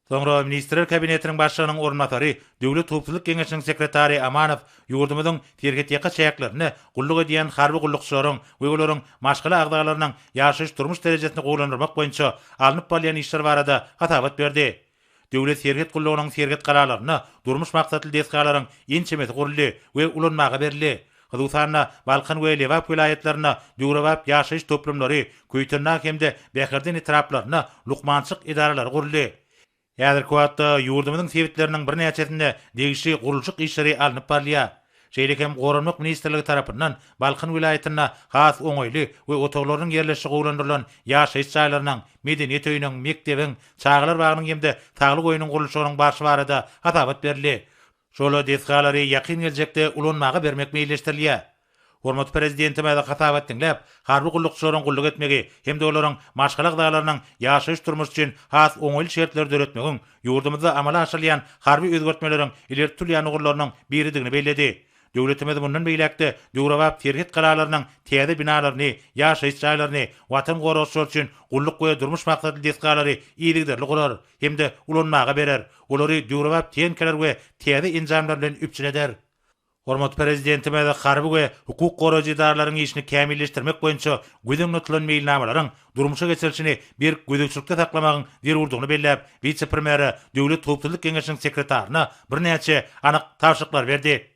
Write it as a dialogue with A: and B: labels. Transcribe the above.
A: Soňra Ministrler Kabinetiniň Başlygynyň orunbasary, Döwlet howpsuzlyk geňeşiniň sekretary Amanow ýurdumyzyň serhetýaka çäklerinde gulluk edýän harby gullukçylaryň we olaryň maşgala agzalarynyň ýaşaýyş-durmuş derejesini gowulandyrmak boýunça alnyp barylýan işler barada hasabat berdi. Döwlet serhet gullugynyň serhet galalarynda durmuş maksatly desgalaryň ençemesi guruldy we ulanmaga berildi. Hususan-da, Balkan we Lebap welaýatlarynda döwrebap ýaşaýyş toplumlary, Köýtendag hem-de Bäherden etraplarynda lukmançylyk edaralary guruldy. Häzirki wagtda ýurdumyzyň sebitleriniň birnäçesinde degişli gurluşyk işleri alnyp barylýar. Şeýle hem Goranmak ministrligi tarapyndan Balkan welaýatynda has oňaýly we otaglarynyň ýerleşişi gowulandyrylan ýaşaýyş jaýlarynyň, medeniýet öýüniň, mekdebiň, çagalar bagynyň hem-de saglyk öýüniň gurluşygynyň barşy barada hasabat berildi. Şol desgalary ýakyn geljekde ulanmaga bermek meýilleşdirilýär. Hormatly Prezidentimiz hasabat diňläp, harby gullukçylaryň gulluk etmegi hem-de olaryň maşgala agzalarynyň ýaşaýyş-durmuş üçin has oňaýly şertleri döretmegiň ýurdumyzda amala aşyrylýan harby özgertmeleriň ileri tutulýan ugurlarynyň biridigini belledi. Döwletimiz mundan beýläk-de döwrebap serhet galalarynyň täze binalaryny, ýaşaýyş jaýlaryny, Watan goragçylary üçin gulluk we durmuş maksatly desgalary yzygiderli gurar hem-de ulanmaga berer, olary döwrebap tehnikalar we täze enjamlar bilen üpjün eder. Hormatly Prezidentimiz harby we hukuk goraýjy edaralaryň işini kämilleşdirmek boýunça göz öňünde tutulan meýilnamalaryň durmuşa geçirilişini berk gözegçilikde saklamagyň zerurdygyny belläp, wise-premýere, Döwlet howpsuzlyk geňeşiniň sekretaryna birnäçe anyk tabşyryklary berdi.